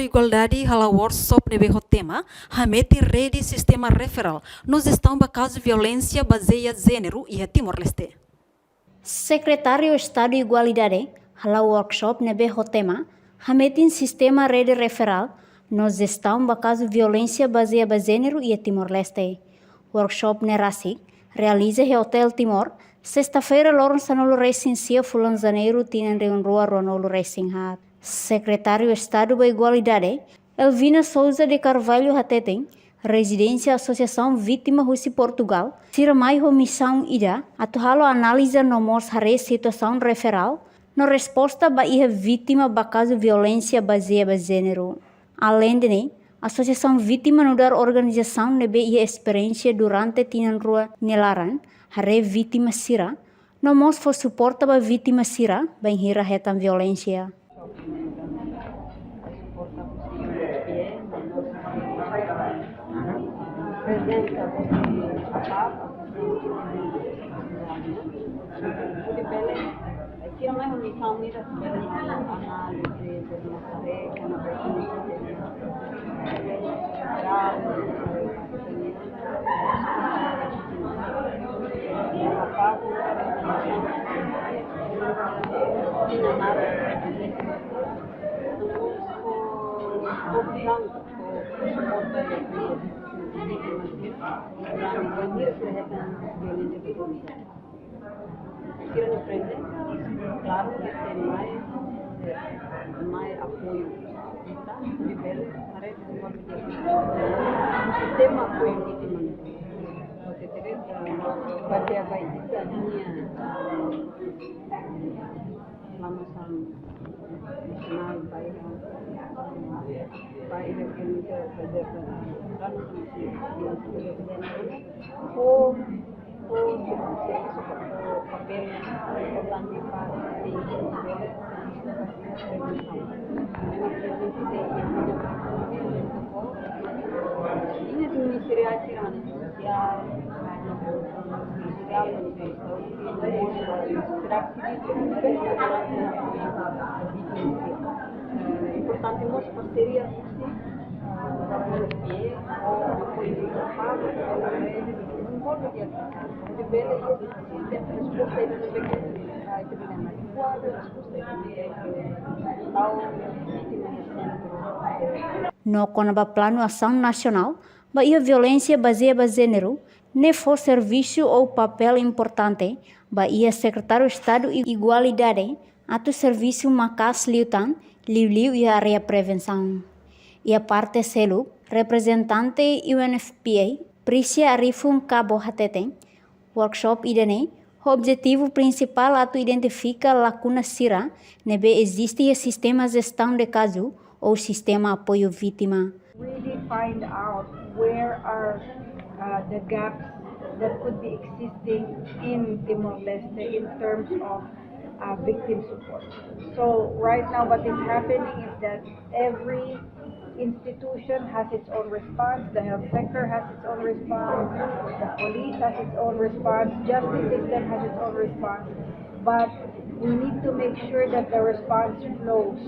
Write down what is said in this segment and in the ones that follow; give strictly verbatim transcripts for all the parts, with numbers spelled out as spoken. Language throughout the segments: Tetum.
Igualdade hala'o workshop ne'ebé ho tema hametin rede sistema referral no jestaun ba kazu violénsia bazeia jéneru iha Timor-Leste. Sekretáriu Estadu Igualdade hala'o workshop ne'ebé ho tema hametin sistema rede referral no jestaun ba kazu violénsia bazeia ba jéneru iha Timor-Leste. Workshop ne'e rasik realiza iha Hotel Timor, sesta-feira loron sanulu resin sia fulan Janeiru tinan rihun rua ruanulu resin haat. Sekretáriu Estadu ba Igualdade, Elvina Sousa de Carvalho hateten, rezidente Asosiasaun Vítima husi Portugal, sira mai ho misaun ida atu halo analiza no mós haree situasaun referral no resposta ba iha vítima ba kazu violénsia bazeia ba jéneru. Aleinde ne'e, asosiasaun vítima nu'udar organizasaun ne'ebé iha esperiénsia durante tinan rua nia laran, haree vítima sira, no mós fó suporta ba vítima sira bainhira hetan violénsia. Sira-nia prezensa, klaru, ita mai, mai apoiu. Ita, di bele, haree sistema apoiu vítima. Porque terus, eh, bazeia ba ita-nia, eh, planu nasionál ba ita, ba ita ke ita bazeia ba planu nasionál, o, o, papél importante ba ita. Ini ministeriál sira-nia sosiál, sosiál, sosiál, importante mós parseria husi, eh, apoiu do Estadu, eh, envolve dia, de bele, eh, resposta, eh, resposta, eh, ao vítima no sentru. No kona-ba planu asaun nasionál ba iha violénsia bazeia ba jéneru, ne'e fó servisu ou papél importante ba iha Sekretáriu Estadu Igualdade atu servisu maka'as liután, liuliu iha área prevensaun. Iha parte seluk, reprezentante U N F P A, Priscia Arifun Cabo hateten, workshop ida-ne'e ho objetivu prinsipál atu identifika lakuna sira ne'ebé eziste iha sistema jestaun de kazu ou sistema apoiu vítima. Really find out where are, uh, the gaps that could be existing in Timor-Leste in terms of, uh, victim support. So right now what is happening is that every institution has its own response, the health sector has its own response, the police has its own response, justice system has its own response. But we need to make sure that the response flows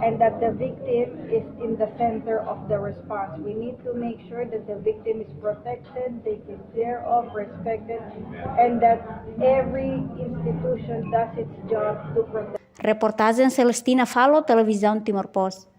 and that the victim is in the center of the response. We need to make sure that the victim is protected, taken care of, respected, and that every institution does its job to protect. Reportajen Celestina Falo, Televizaun Timor Post.